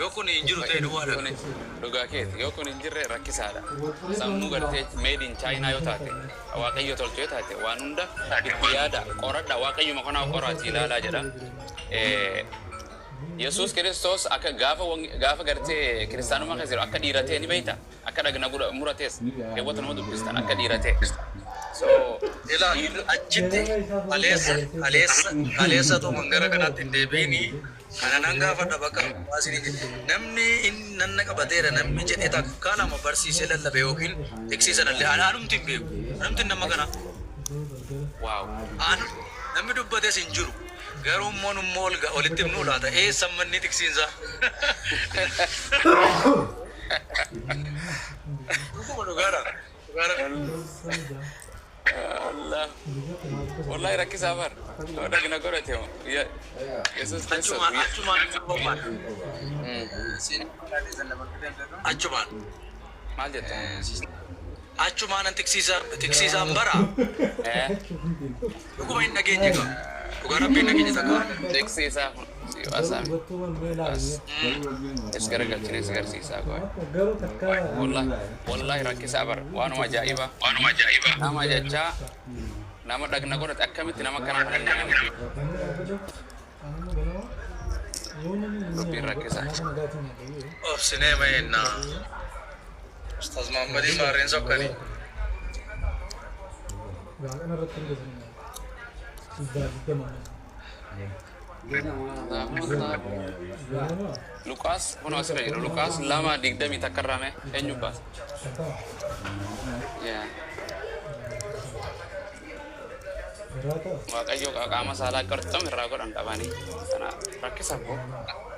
Yoo kun hin jiru ta'e duwwaadha. Kuni dhugaa keeti. Yoo kun hin jirre rakkisaadha. Sammuu gartee made in China yoo taate, Waaqayyo tolche yoo taate, waan hunda itti yaada, qoradha, Waaqayyuma kanaa qoraati ilaalaa jedha. Yesuus Kiristoos akka gaafa gaafa gartee kiristaanummaa keessa jiru akka dhiira ta'e ni beekta. Akka dhagna murates keewwata nama dubbistan akka dhiira ta'e. So Ilaa achitti kaleessa kaleessa kaleessa otoo mangara kanaatti hin deebi'ini kana nan gaafadha bakka hawaasni jedhe. Namni inni nanna qabateera namni jedhe takka lama barsiisee lallabe yookiin tiksii sanallee ana anumti hin beeku. Anumti nama kana. Wow. Anu namni dubbates hin jiru. Garuu immoo nummoo ol olitti himnuu laata? Eessa manni tiksiinsaa? Dhuguma dhugaadha. Dhugaadha. Allah. Wallahi rakkisaa bar. Yoo dhagna godhate moo. Yesuus Kiristoos Achumaan achumaan hin barbaadu. Achumaan. Maal jetta? Achumaan an tiksiisaa tiksiisaan bara. Dhuguma hin dhageenye gaa. Dhugaa rabbii hin dhageenye takka. Tiksiisaa kun si baasaa. As. Es garagalchine si garsiisaa goe. Wallahi wallahi rakkisaa bar. Waanuma ajaa'ibaa. Waanuma ajaa'ibaa. Nama jechaa nama dhagna godhate akkamitti nama akkana kana nama. Dubbiin rakkisaa. Obsinee mayeennaa. Ustaaz Muhammadii maarreen sokkanii. Luqaas kun asirra jira. Luqaas 2:21 irraa mee eenyu baasa? Yaa. Waaqayyo qaama saalaa qarxam irraa godhan dhabanii. Kana rakkisa koo.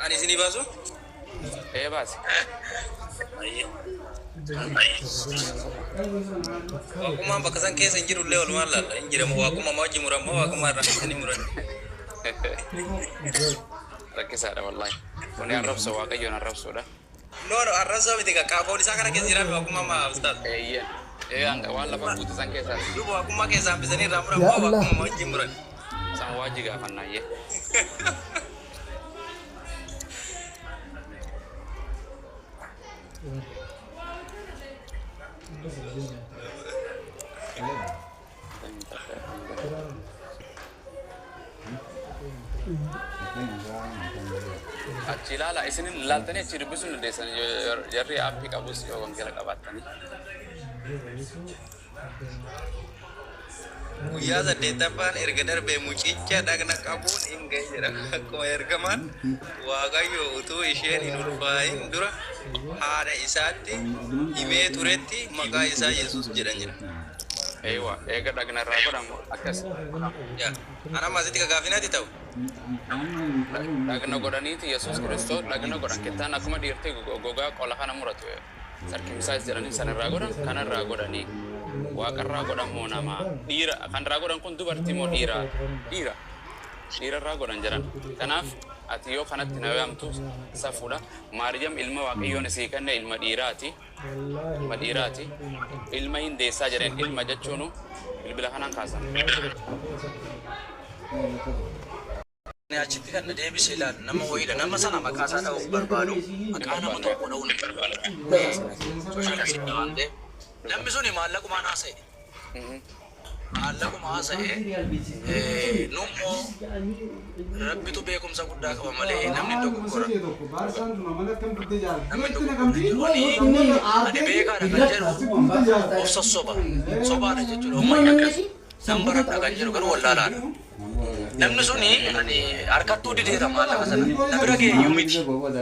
Ani isinii baasu? Ee, baase. Waaqummaan bakka san keessa hin jirullee walumaan laalla. Hin jiramu waaqummaa wajji murammoo waaqummaa irraa hin muran. Rakkisaadha wallahi. Kuni arrabsa, Waaqayyoon arrabsuudha. No, no, arrabsoo miti qaafoon isaa kana keessa jiraatu waaqummaa maa ustaaz. Eeyyen. Ee, hanga waan lafa guutu san keessaas. Duuba waaqummaa keessaa hambisanii irraa Yaa murammoo Allah. waaqummaa wajjin muran. San waajji gaafannaayyee. Achi ilaala, isin ilaaltanii achi dubbisuu hin dandeessan, jarri aappii qabus yoo wangeela qabaattanii. Guyyaa saddeettaffaan erga darbee mucicha dhagna qabuun hin ga'e jedha. Akkuma ergamaan Waaqayyo utuu isheen hin ulfaa'in dura haadha isaatti himee turetti maqaa isaa Yesuus jedhan jedha. Eewa, eega dhagna irraa godhamu akkas. Yaa, ana amma asitti gaafinati ta'u. Dhagna godhaniiti Yesuus Kiristoos dhagna godhan kittaan akkuma dhiirti gogaa qola kana muratu circumcise jedhanii san irraa godhan, kana irraa godhanii waaqarraa godhan moo nama dhiira kan irraa godhan kun dubartii moo dhiira? Dhiira, dhiira irraa godhan jedhan. Kanaaf ati yoo kanatti na yaamtu safuudha. Maariyam ilma Waaqayyoon isii kenne ilma dhiiraati, ilma dhiiraati, ilma hin deessaa jedheen. Ilma jechuunu bilbila kanaan kaasan. Ani achitti kan na deebise ilaali nama wayiidha. Nama sana maqaa isaa dha'uuf barbaadu, maqaa nama tokko dha'uun hin barbaadu. Social media waan ta'eef. Namni suni maallaqumaan haasa'e. Maallaquma haasa'e, nummoo rabbitu beekumsa guddaa qaba malee namni dogoggora. Namni dogoggora jiru. Ani beekaadha kan jedhu of sossoba. Sobaadha jechuudha. Uummanni akkas. Nan baradha kan jedhu garuu wallaalaadha. Namni suni ani harkattuu dideera maallaqa sana. Na bira ga'e iyyuu miti.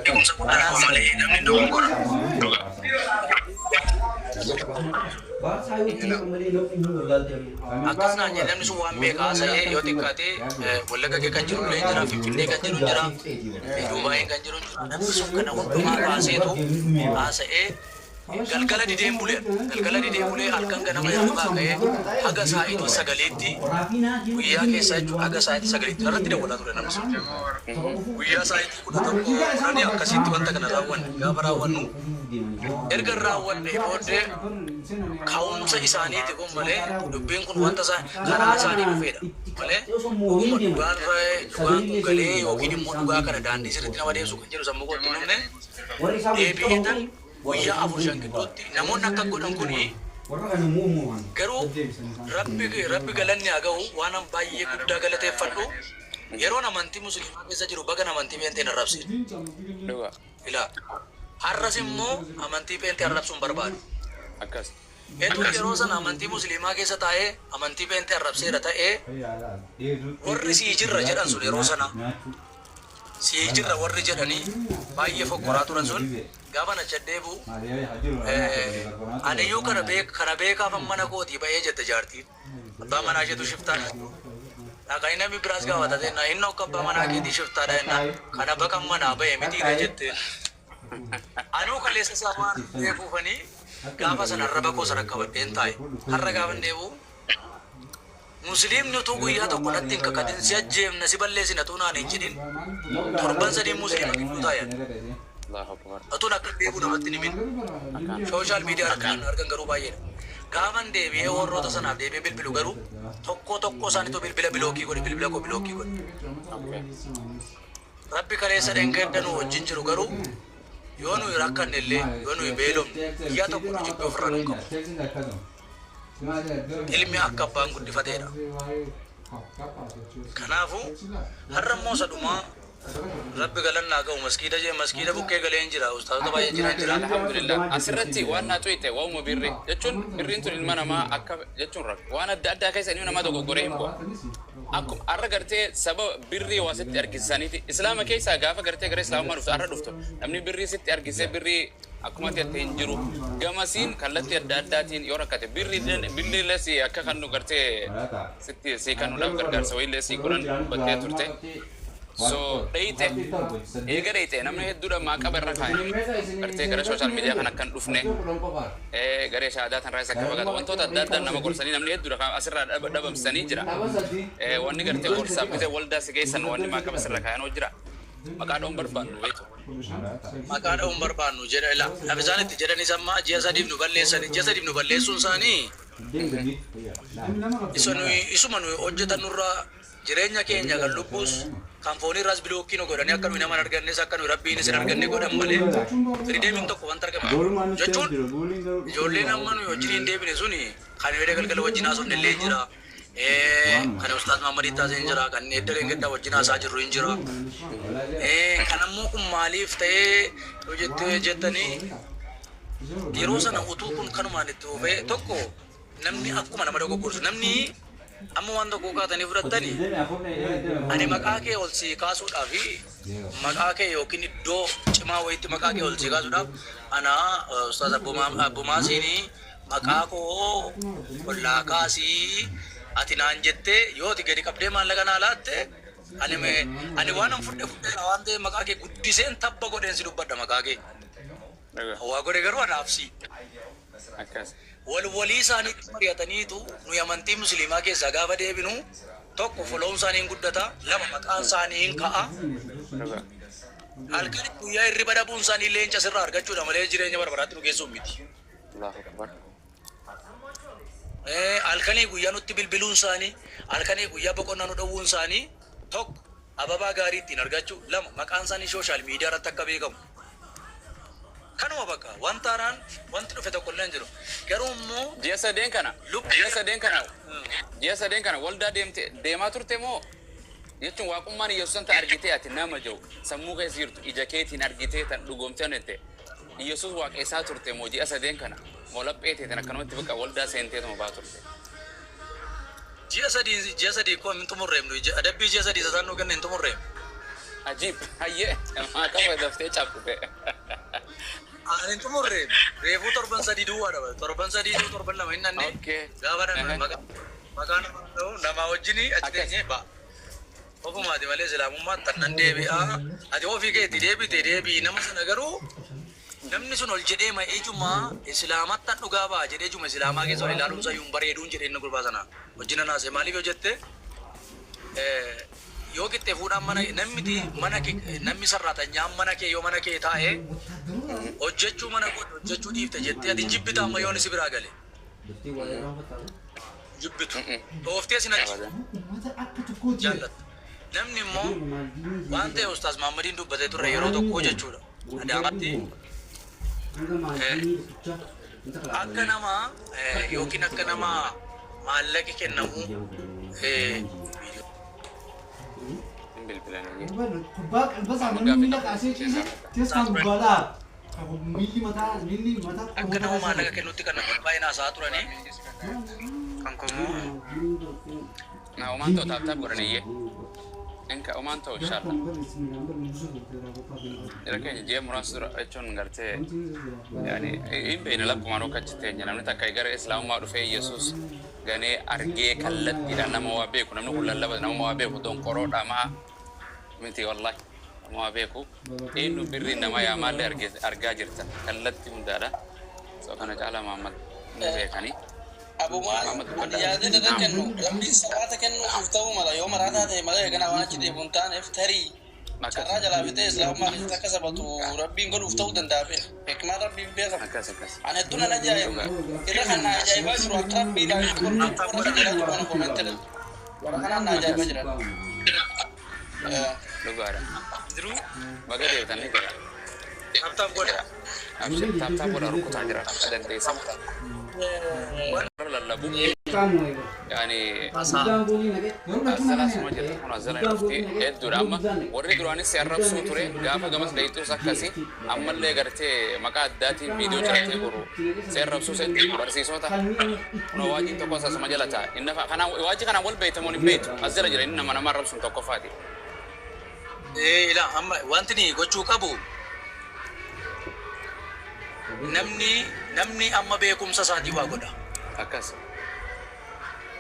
Beekumsa guddaa qaba malee namni dogoggora. Akkas naan jedhe. Namni sun waan beekaa haasa'ee yoo xiqqaate Wallagga kee kan jiru illee jira, Finfinnee kan jiru jira, Duubaayin kan jiru jira. Namni sun kana hundumaa kaaseetu haasa'ee. Galgala dideen bulee, galgala dideen bulee, halkan ganama hirribaa ka'ee haga saa'itii 9tti guyyaa keessa jechuudha, haga saa'itii 9tti irratti dawwalaa ture namni sun. Guyyaa saa'itii 11, 10 akkasitti wanta kana raawwanne. Gaafa raawwannu, erga raawwanne booddee, ka'umsa isaaniiti kun malee, dubbiin kun wanta isaan karaa isaanii dhufeedha malee, dhuguma dhugaan dhugaan kun galee yookiin immoo dhugaa kana daandii sirriitti nama deemsu kan jedhu sammuu kootti hin dhufne. Deebi'eetan guyyaa 4 5 gidduutti namoonni akka godhan kuni garuu rabbi galanni haa gahu. Waan an baay'ee guddaa galateeffadhu, yeroon amantii Musliimaa keessa jiru bagan amantii Pheenxeen arrabsine. Ilaa, har'as immoo amantii Pheenxee arrabsuun barbaadu. Etuu yeroo sana amantii Musliimaa keessa taa'ee amantii Pheenxee arrabseera ta'ee, warri sii jirra jedhan sun, yeroo sana sii jirra warri jedhanii baay'ee fokkoraa turan sun, gaafa na deebi'u, "Aniyyuu kana beek, kana beekaafan mana kootii ba'ee," jette jaartiin. Abbaa manaa isheetu shiftaadha. Dhaqanii namni biraas gaafata jennaan, "Inni akka abbaa manaa keetii shiftaadha," jennaan, "Kana baqan manaa ba'e mitiidha," jette. Anuu kaleessa isaa waan beekuufanii gaafa sana arraba koo sana qabadheen taa'e. Har'a gaafa deebi'u, Musliimni utuu guyyaa tokko natti hin kakatin, "Si ajjeefna, si balleessina," utuu naan hin jedhin, torban 3 Musliima gidduu taa'e. Allahu akbar. Utuun akka deebi'u namatti hin himin. Social media irratti kan argan garuu baay'eedha. Gaafan deebi'ee warroota sanaaf deebi'ee bilbilu garuu, tokko tokko isaaniitu bilbila block godhe, bilbila koo block godhe. Rabbi kaleessa dheengadda nu wajjin jiru garuu, yoo nuyi rakkanne illee, yoo nuyi beelofne, guyyaa tokko nu jibbee ofirraa nu hin qabu. Ilmi akka abbaan guddifateedha. Kanaafuu har'a immoo isa dhumaa, Rabbi galannaa ga'u, maskiida jee maskiida bukkee galee hin jira. Ustaazota baay'ee jiran jira. Alhamdulillah. Asirratti waan naa xuyite waa'uma birri jechuun, birriin tun ilma namaa akka jechuun waan adda addaa keessa ilmi namaa dogoggoree hin bu'a. Akkuma har'a gartee sababa birrii waa sitti argisiisaniiti Islaama keessaa gaafa gartee gara Islaamummaa dhuftu, har'a dhuftu, namni birrii sitti argisee, birrii akkuma ati hin jiru gamasiin kallattii adda addaatiin yoo rakkate birrii illee si akka kannu gartee sitti si kennuudhaaf gargaarsa wayiillee si godhan dubbattee turte. So dheyite, eega dheyite, namni hedduudha maaqaba irra kaayan gartee gara social media kan akkan dhufne, garee shaadaa tan raayis akka fagaatu wantoota adda addaa nama gorsanii, namni hedduudha kan asirraa dhabamsanii jira. Wanni gartee gorsaaf gisee waldaa si geessan, wanni maaqaba sirra kaayan jira. Maqaa dha'uun barbaannu beektu. Maqaa dha'uun barbaannu jedha. Ila lafa isaan itti jedhanis amma ji'a 3f nu balleessanii, ji'a 3f nu balleessuun isaanii isa nuyi isuma nuyi hojjetan nurraa, jireenya keenya kan lubbuus kan fooniirraas block nu godhanii, akka nuyi nama hin argannes, akka nuyi Rabbiinis hin arganne godhan malee, freedomiin tokko wanta argame jechuun, ijoolleen amma nuyi wajjin hin deebine suni kan hidha galgala wajjin haasofne illee jira. Kan Ustaaz Mahammad Ittaasee hin jira, kan Edda Rengaddaa wajjin haasaa jirru hin jira. Kan ammoo kun maaliif ta'ee yoo jettee jettanii, yeroo sana utuu kun kanumaan itti fufee, tokko namni akkuma nama dogoggorsu, namni amma waan tokko kaatanii fudhattanii, ani maqaa kee ol sii kaasuudhaaf, maqaa kee yookiin iddoo cimaa wayitti maqaa kee ol sii kaasuudhaaf, ana Ustaaz Abbumaasiinii maqaa koo ollaa kaasii ati naan jettee, yoo ati gadi qabdee maallaqa naa laatte, ani waan an fudhe fudheera waan ta'eef, maqaa kee guddiseen tabba godheen si dubbadha maqaa kee. Waa godhe garuu anaaf si. Wal walii isaaniitti mari'ataniitu, nuyi amantii Musliimaa keessaa gaafa deebinu, tokko follown isaanii hin guddata, lama maqaan isaanii hin ka'a. Halkan guyyaa hirriba dhabuun isaanii leenca sirraa argachuudha malee jireenya barbaraatti nu geessuuf miti. Allahu akbar. Halkanii guyyaa nutti bilbiluun isaanii, halkanii guyyaa boqonnaa nu dhowwuun isaanii, tokko ababaa gaarii ittiin argachuu, lama maqaan isaanii social media irratti akka beekamu. Kanuma bakka wanta haaraan wanti dhufe tokko illee hin jiru. Garuu immoo Ji'a 3 kana ji'a 3 kana waldaa deemte deemaa turte moo, jechuun waaqummaan Yesuus tan argitee, ati nama jiru sammuu keessa jirtu ija keetiin argitee tan dhugoomtee jette, Yesuus waaqessaa turte moo, ji'a 3 kana moo laphee teetiin akkanumatti bakka waldaa seenteetuma baa turte? Ji'a 3 koo hin xumurreemnu, adabbii ji'a 3 isaan nuu kenne hin xumurreemnu. Ajiib, hayyee, maa daftee cabsite. Ani hin xumurreemnu. Reefuu torban 3 duwwaadha. Torban 3 torban 2 hin nanne. Gaafa dhannu maqaa nama ta'u nama wajjin achi teenyee ba'a. Ofumaati malee Islaamummaa tannan deebi'aa. Ati ofii keetti deebite deebii nama sana garuu Namni sun ol jedhee ma ijuma islaamattan dhugaa ba'a jedhee ijuma islaamaa keessa ol ilaaluun isaa iyyuu bareeduun jedhee inni gurbaa sana wajjin naase. Maaliif yoo jette, yoo qixxee fuudhaan mana namni mana namni sarraatanyaan mana kee yoo mana kee taa'ee hojjechuu mana hojjechuu dhiifte jettee ati jibbita amma yoon si biraa gale. Jibbitu. Dhooftee sin achi jaallatta. Namni immoo waan ta'e Ustaaz Mahammadiin dubbatee turre yeroo tokko jechuudha. Adaamatti akka nama yookiin akka nama maallaqi kennamu akka nama maallaqa kennutti kan namoonni baay'een haasa'aa turanii kan kommoo Na omaan ta'u taap taap godhaniyyee. Inka omaan ta'u inshallah. Jara keenya ji'a muraasa dura jechuun gartee yaani hin beekne lakkumaan akka achi teenya namni takka gara islaamummaa dhufee Yesuus ganee argee kallattiidhaan nama waa beeku namni kun lallaba nama waa beeku donqoroo dhamaa miti wallahi nama waa beeku eenyu birriin nama yaamaallee argaa jirta kallattii hundaadha. So kana caalaa Muhammad ni beekanii. Abumaan yaadni irra kennu rabbiin salaata kennuuf ta'uu mala yoo maraataa ta'e malee eegana waan achi deebi'u hin taaneef tarii carraa jalaa fitee islaamummaa keessatti akka sabatu rabbiin godhuuf ta'uu danda'a beeka. Hikmaan rabbiin beekama. Akkas akkas. Ani hedduun nan ajaa'iba. Irra kan na ajaa'ibaa jiru akka rabbii daawwitu godhuuf warra qajeelaa jiru kana komentira. Warra kanaan na ajaa'ibaa jiran. Dhugaadha. Jiru Baga deebitanii jira. Tap tap godha. Abshir tap tap godha rukutaa jira. Dandeessa. Warra lallabu. Yaani azalaa suma jirtu kun azalaa dhufti hedduudha amma warri duraanis si arrabsuu ture gaafa gamas dhayitus akkasi ammallee gartee maqaa addaatiin viidiyoo ciratee goru si arrabsuu setti barsiisota kun waajiin tokko asuma jala ta'a inna kanaan waajii kanaan wal beektamuun hin beektu as jala jira inni nama nama arrabsuun tokkoffaati. Ilaa amma wanti ni gochuu qabu namni amma beekumsa isaatii waa godha. Akkas.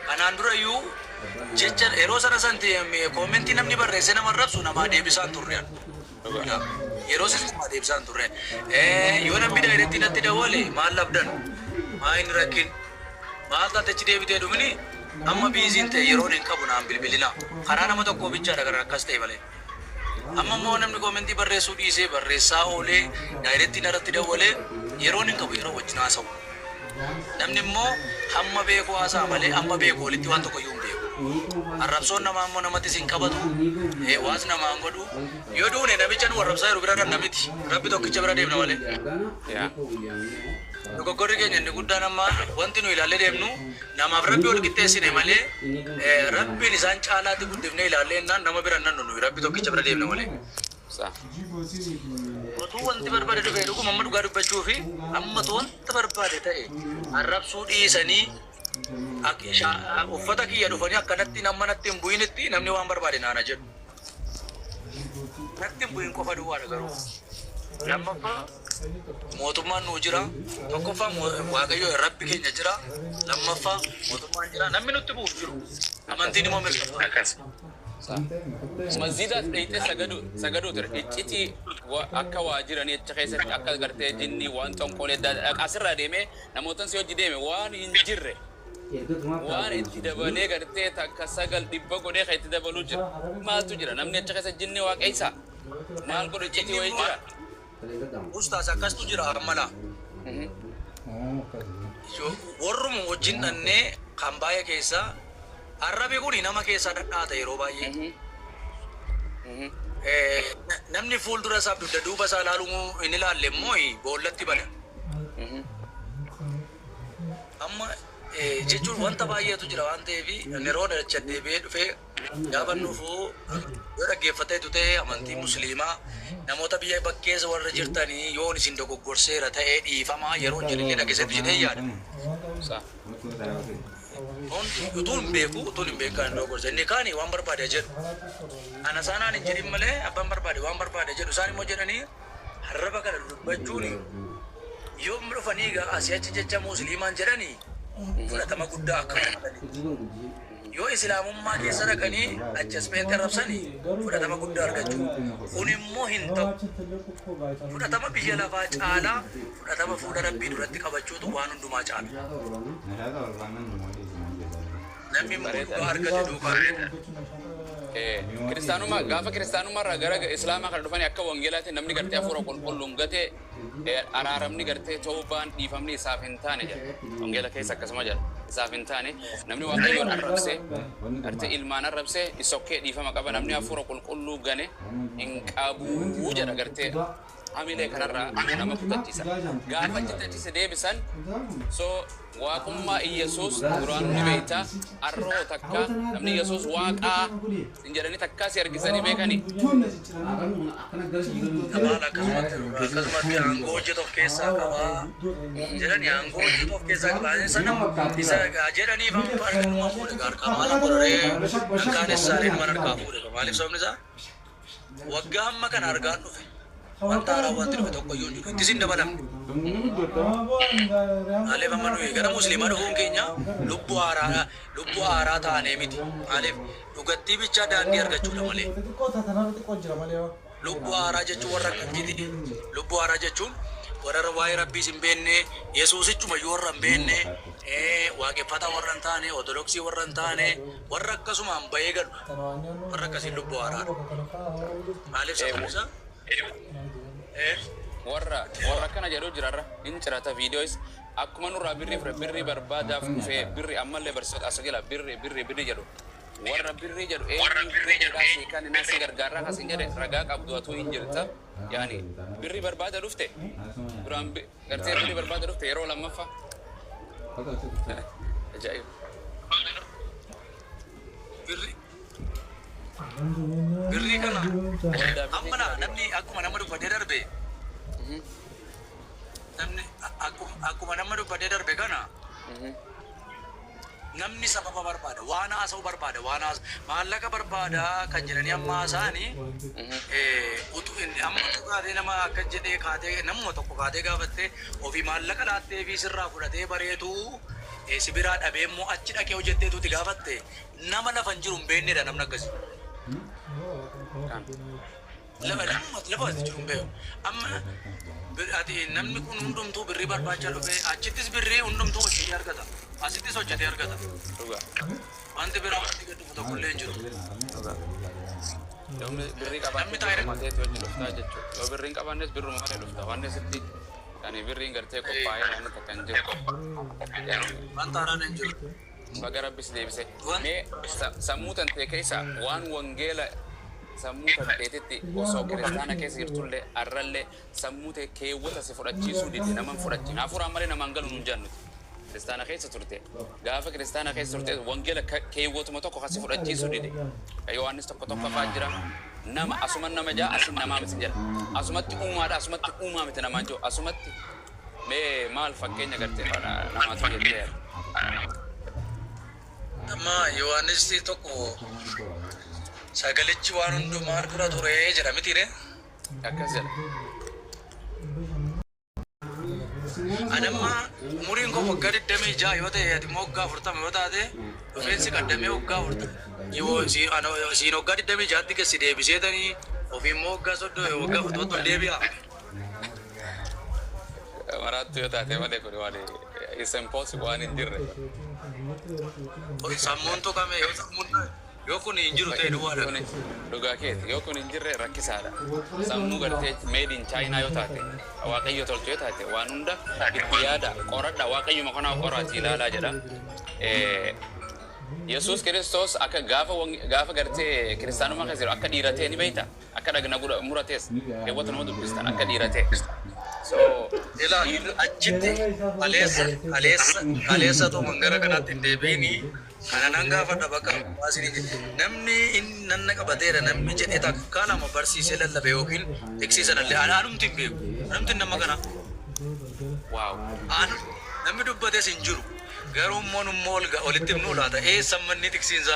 Kanaan dura iyyuu jecha yeroo sana san koomentii namni barreessee nama arrabsu namaa deebisaan turre. Yeroo sana namaa deebisaan turre. Yoo namni daayireetti natti dawwale maal labdan maa inni rakkin maal taatechi deebitee dhumini amma biiziin ta'e yeroon hin qabu naan bilbilina. Karaa nama tokkoo bichaadha kan akkas ta'e malee. Amma immoo namni koomentii barreessuu dhiisee barreessaa oolee daayireetti narratti dawwalee yeroon hin qabu yeroo wajjin haasa'u. Namni immoo hamma beeku haasa'a malee hamma beeku walitti waan tokko iyyuu hin beeku. Arrabsoon namaa immoo namatti sin qabatu, waas namaa hin godhu. Yoo duune namicha nu arrabsaa jiru bira dhanna miti. Rabbi tokkicha bira deemna malee. Dogoggorri keenya inni guddaan amma wanti nu ilaallee deemnu namaaf rabbi wal qixxeessine malee rabbiin isaan caalaatti guddifnee ilaallee jennaan nama bira nan nuyi rabbi tokkicha bira deemna malee. Otuu wanti barbaade dhufee dhuguma amma dhugaa dubbachuu fi amma wanta barbaade ta'e arrabsuu dhiisanii uffata kiyya dhufanii akkanatti nama natti hin bu'initti namni waan barbaade naana jedhu. Natti hin bu'in qofa duwwaadha garuu. Lammaffaa mootummaan nuu jira. Tokkoffaa Waaqayyo Rabbi keenya jira. Lammaffaa mootummaan jira. Namni nutti bu'u jiru. Amantiin immoo mirga. Akkas. Masjiidaas dhayitee sagaduu ture. Iccitii akka waa jiranii achi keessatti akka gartee jinni waan xonqoolee adda addaa asirraa deemee namootan si hojii deeme waan hin jirre waan itti dabalee gartee takka 900 godhee kan itti dabaluu jira. Maaltu jira? Namni achi keessa jinni waaqeessa. Maal godhu iccitii wayii jira? Ustaas akkastu jira ammala. Warruma wajjin dhannee kan baay'ee keessa arrabi kuni nama keessaa dhadhaata yeroo baay'ee. Namni fuuldura isaaf dugda duuba isaa ilaaluu hin ilaalle immoo boollatti bada. Amma jechuun wanta baay'eetu jira waan ta'eef yeroo achi deebi'ee dhufee gaafa dhufu yoo dhaggeeffateetu ta'e amantii musliimaa namoota biyya bakkeessa warra jirtanii yoon isin dogoggorseera ta'ee dhiifamaa yeroo jedhillee dhaggeesseetu jedhee yaada. Utuu hin beeku utuu hin beeku kan dogoggorse inni kaani waan barbaade jedhu. Ana isaanaan hin jedhin malee abbaan barbaade waan barbaade jedhu isaan immoo jedhanii arraba kana dubbachuun yoo dhufanii egaa asii achi jecha musliimaan jedhanii fudhatama guddaa akka qabatanii. Yoo islaamummaa keessa dhaqanii achas pheenxee arrabsanii fudhatama guddaa argachuu. Kun immoo hin ta'u. Fudhatama biyya lafaa caalaa fudhatama fuula Rabbii duratti qabachuutu waan hundumaa caala. Namni immoo dhugaa argate duukaa deema. Kiristaanummaa gaafa kiristaanummaa irraa gara islaamaa kana dhufanii akka wangeelaatti namni gartee hafuura qulqulluun gatee araaramni gartee toobaan dhiifamni isaaf hin taane jedha. Wangeela keessa akkasuma jedha. Isaaf hin taane namni Waaqayyoon arrabsee gartee ilmaan arrabsee isokkee dhiifama qaba, namni hafuura qulqulluu gane hin qabu jedha. Gartee hamilee kanarraa nama kutachiisa. Gaafa achitti achi si deebisan, so waaqummaa Iyyasuus duraan ni beekta, arroo takka namni Iyyasuus waaqaa hin jedhanii takkaa si argisanii beekanii? Maal akkasumatti aangoo hojjetu of keessaa qabaa jedhani, aangoo hojjetu of keessaa qabaa sana isa jedhaniif amma harkuma fuudhe harkaa maal godhee kaanessaaleen mana harkaa fuudhe. Maaliif? Sababni isaa waggaa amma kana argaan dhufe wanta haaraa wanti dhufe tokko iyyuu hin jiru, ittis hin dabalamne. Maaliif amma nuyi gara musliimaa dhufuun keenya lubbuu haaraa taanee miti. Maaliif? Dhugattii bichaa daandii argachuudha malee. Lubbuu haaraa jechuun warra akkamiiti? Lubbuu haaraa jechuun warra waa'ee Rabbiis hin beekne, Yesuusichuma iyyuu warra hin beekne, waaqeffataa warra hin taane, Ortodoksii warra hin taane, warra akkasumaan bahee galu. Warra akkasiin lubbuu haaraadha. Maaliif? Sababni isaa Warra akkana jedhu jirarra hin cirata viidiyoos akkuma nurraa birrii fure, birrii barbaadaaf dhufee, birri ammallee barsiisota as jala birri birri birri jedhu. Warra birrii jedhu eenyu birriidhaa sii kan inni si gargaarraa kasin jedhe? Ragaa qabdu atuu hin jirta. Yaani birrii barbaada dhufte duraan gartee birrii barbaada dhufte yeroo lammaffaa. Ajaa'iba. Birrii kana Waldaa birrii amma namni akkuma nama dubbatee darbe, namni akkuma nama dubbatee darbe kana, namni sababa barbaada, waan haasa'u barbaada, waan haasa maallaqa barbaada kan jedhanii amma haasa'anii, utuu inni amma utuu kaatee nama akka jedhee kaatee namuma tokko kaatee gaafattee ofii maallaqa laattee fi sirraa fudhatee bareetu si biraa dhabee immoo achi dhaqee hojjetteetuuti gaafatte, nama lafa hin jiru hin beeknedha namni akkasii. Lafa namuma lafa jiru hin beeku. Amma ati namni kun hundumtuu birrii barbaachaa dhufee, achittis birrii hundumtuu hojjetee argata. Asittis hojjetee argata. Wanti biraa wanti gad dhufu tokko illee hin jiru. Namni birrii qabaate Namni taa'ee birruma ta'etu wajji dhuftaa jechuudha. Yoo birrii hin qabaannes birruma malee dhufta. Wanni sitti ani birriin gartee qophaa'ee waan takka hin jiru. Wanta haaraan hin jiru. Baga Rabbis deebise. Mee sammuu tantee keessa waan wangeela sammuu tanteetitti osoo kiristaana keessa jirtullee arrallee sammuu tee keewwata si fudhachiisuu dide, nama hin fudhachiin hafuuraan malee namaan galu nuun jennuti. Kiristaana keessa turte. Gaafa kiristaana keessa turte wangeela keewwatuma tokko kan si fudhachiisuu dide. Ka Yohaannis tokko tokko afaan jira. Nama asuma nama jaa, asin namaa miti jedha. Asumatti uumaadha, asumatti uumaa miti namaan jiru. Asumatti mee maal fakkeenya gartee namaatu jettee? Amma Yohaannis tokko sagalichi waan hundumaa dura ture jedha mitiire? Akkas jedha. Ani amma umuriin koo waggaa 26 yoo ta'e, ati immoo waggaa 40 yoo taate, dhufeensi qaddamee waggaa 40 yoo siin waggaa 26tti keessi deebiseetanii ofii immoo waggaa 30, waggaa 40tti ol deebi'a. Maraattu yoo taate malee kun waan is impossible, waan hin jirre. Sammuun tuqame yoo sammuun yoo kun hin jiru ta'e duwwaadha. Kun dhugaa keeti, yoo kun hin jirre rakkisaadha. Sammuu gartee made in China yoo taate, Waaqayyo tolche yoo taate, waan hunda itti yaada qoradha, Waaqayyuma kanaa qoraati ilaalaa jedha. Yesuus Kiristoos akka gaafa gaafa gartee kiristaanummaa keessa jiru akka dhiiratee ni beekta, akka dhagna muratees keewwata nama dubbistan akka dhiiratee. So Ilaa dhiirri achitti kaleessa otoo gara kanaatti hin deebiini kana nan gaafadha bakka hawaasni jedhe. Namni inni nanna qabateera namni jedhee takka lama barsiisee lallabe yookiin tiksiisan illee anumti hin beeku. Anumti nama kana Anu namni dubbates hin jiru. Garuu immoo nummoo ol olitti himnuu laata? Eessa manni tiksiinsa?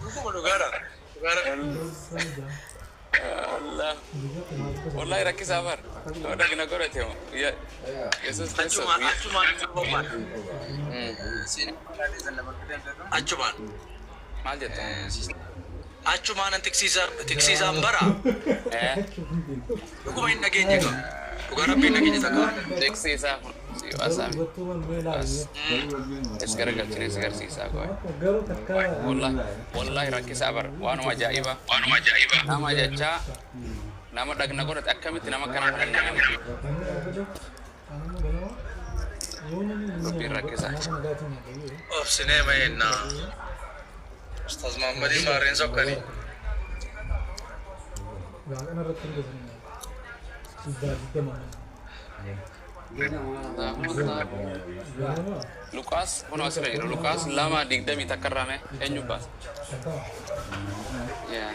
Dhuguma, dhugaadha. Dhugaadha. Allah. Wallahi rakkisaa bar. Yoo dhagna godhate moo. Yesuus Kiristoos. Achumaan achumaan bobbaan. Achumaan. Maal jetta? Achumaan an tiksiisaan bara. Dhuguma hin dhageenye gaa. Dhugaa rabbii hin dhageenye takka. Tiksiisaa kun si baasaa. Es garagalchine si garsiisaa goe. Wallahi wallahi rakkisaa bar waanuma ajaa'ibaa. Waanuma ajaa'ibaa. Nama jechaa nama dhagna godhate akkamitti nama akkana kana nama. Dubbiin rakkisaa. Obsinee mayeennaa. Ustaaz Muhammadii maarreen sokkanii. Luqaas kun asirra jira. Luqaas 2:21 irraa mee eenyu baasa? Yaa.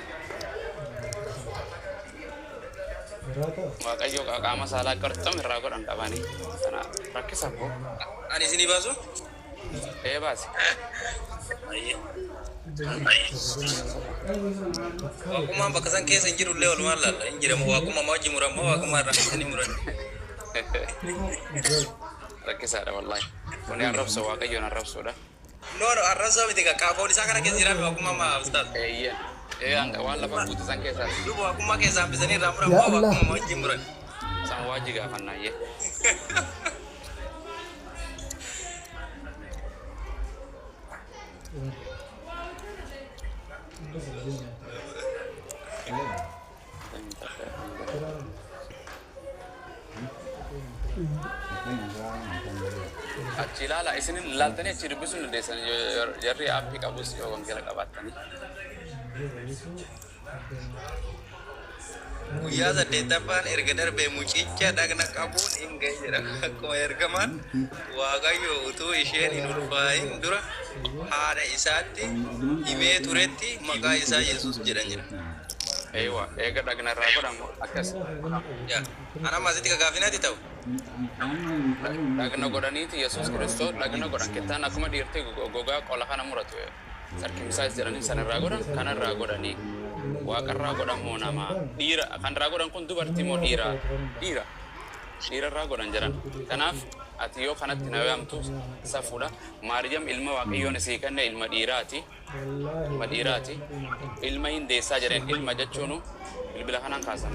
Waaqayyo qaama saalaa qarxam irraa godhan dhabanii. Kana rakkisa koo. Ani isinii baasu? Ee baasi. Waaqummaan bakka san keessa hin jirullee walumaan laalla. Hin jiramu waaqummaa wajji murammoo waaqummaa irraa isinii muran. Rakkisaadha wallahi. Kuni arrabsa waaqayyoon arrabsuudha. No no arrabsoo miti qaafoon isaa kana keessa jiraame waaqummaa maa ustaaz. Eeyyan. Ee waan lafa guutu san keessaas. Duuba waaqummaa keessaa hambisanii irraa muran Ya moo Allah. waaqummaa wajjin muran. San waajji gaafannaayyee. Achi ilaala isinin ilaaltanii achi dubbisuu hin dandeessan jarri aappii qabus yoo wangeela qabaattanii. Guyyaa saddeettaffaan erga darbee mucicha dhagna qabuun hin gahe jedha. Akkuma ergamaan Waaqayyo utuu isheen hin ulfaa'in dura haadha isaatti himee turetti maqaa isaa Yesuus jedhan jira. Eewa eega dhagna irraa godhamu akkas. Yaa, ana amma asitti gaafinatti ta'u. Dhagna godhaniiti Yesuus Kiristoos dhagna godhan kittaan akkuma dhiirti gogaa qola kana muratu sarkimsaas jedhanii san irraa godhan kana irraa godhanii waaqarraa godhan moo nama dhiira kan irraa godhan kun dubartii moo dhiira dhiira dhiira irraa godhan jedhan kanaaf ati yoo kanatti na yaamtu safuudha Maariyam ilma waaqayyoon isii kenne ilma dhiiraati ilma dhiiraati ilma hin deessaa jedheen ilma jechuunu bilbila kanaan kaasan.